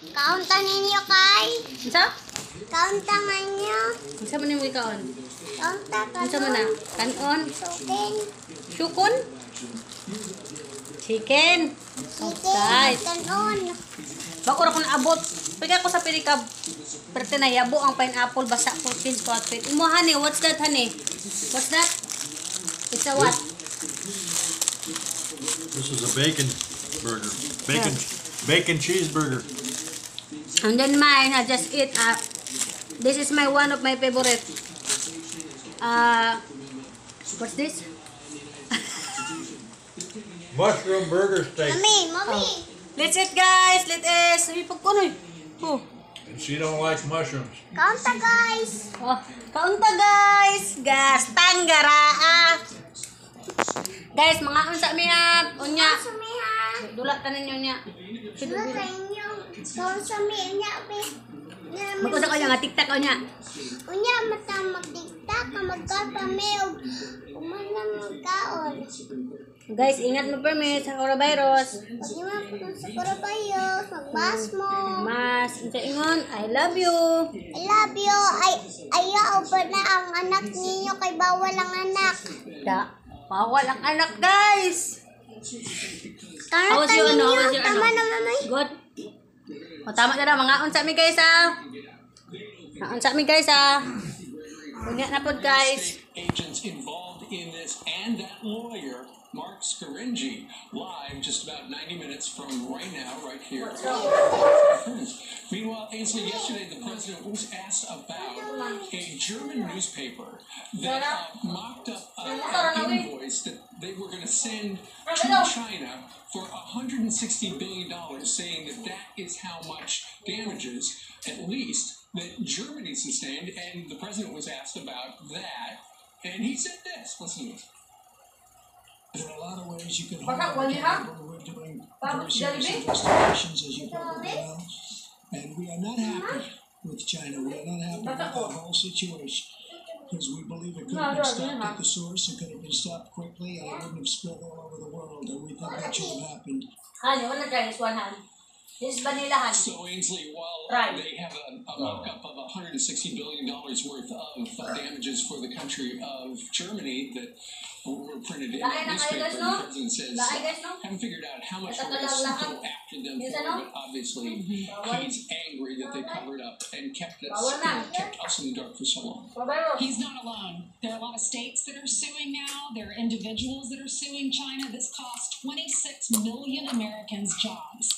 Kaunta ninyo kay. Unsa? Kaunta nga ninyo. Unsa man nimo gikaon? Kaunta ka. Unsa man na? Kanon? Chicken. Sukon? Chicken. Chicken. Guys. Kanon. Bako ra ko naabot. Pagka ko sa pirikab. Pero na yabo ang pineapple, basa ko, change ko outfit. Imo, honey, what's that, honey? What's that? It's a what? This is a bacon burger. Bacon cheeseburger. And then mine, I just eat. This is my one of my favorite. What's this? Mushroom burger steak. Mami, mami. Let's eat, guys. Let us. Sabi pag kunoy. Oh. And she don't like mushrooms. Kaunta, guys. Oh, kaunta, guys. Gas tanggaraa. Guys, mga unsa mi ha. Unya. Sumi ha. Dula tanan ninyo niya. Dula sa inyo. Kaunsa mi unya be. Mag-usa ko niya nga TikTok ko niya. Unya mata magtiktak ka magkaon mi og umanang magkaon. Guys, ingat mo permi sa coronavirus. Pag ima po sa coronavirus, magbas mo. Mas, unsa ingon, I love you. I love you. Ay, ayaw ba na ang anak ninyo kay bawal ang anak. Da. Bawal ang anak, guys. Tama How was your ano? How was your Tama ano? na, mamay. Good. O, tama na daw. Mga unsa mi, guys, ha. Mga unsa mi, guys, ha. Unya na pod, guys. Agents involved in this and that lawyer, Mark Scaringi, live just about 90 minutes from right now, right here at Fox. Meanwhile, Ainsley, yesterday the president was asked about a German newspaper that mocked up an invoice that they were going to send to China for $160 billion, saying that that is how much damages, at least, that Germany sustained. And the president was asked about that. And he said this. Listen to this. There are a lot of ways you can Baka hold them wali ha? accountable. We're doing Tapos very serious Jollibee? investigations, as you probably know. And we are not happy with China. We are not happy with Baka the whole situation, because we believe it could No, have been no, stopped no. at the source, it could have been stopped quickly, and it wouldn't have spread all over the world. And we think that should have happened. Han, you wanna try this one, Han? This is vanilla, Han. So, Ainsley, while Right. they have a mock-up of $160 billion worth of damages for the country of Germany that were printed in Lain that na kayo, newspaper, guys, no? the president says, Lain, guys, no? haven't figured out how much Ito we're going lang to lahat. go after them Yes, for, ano? but obviously he's angry that they covered up and Bawal na. kept us in the dark for so long. He's not alone. There are a lot of states that are suing now. There are individuals that are suing China. This cost 26 million Americans jobs.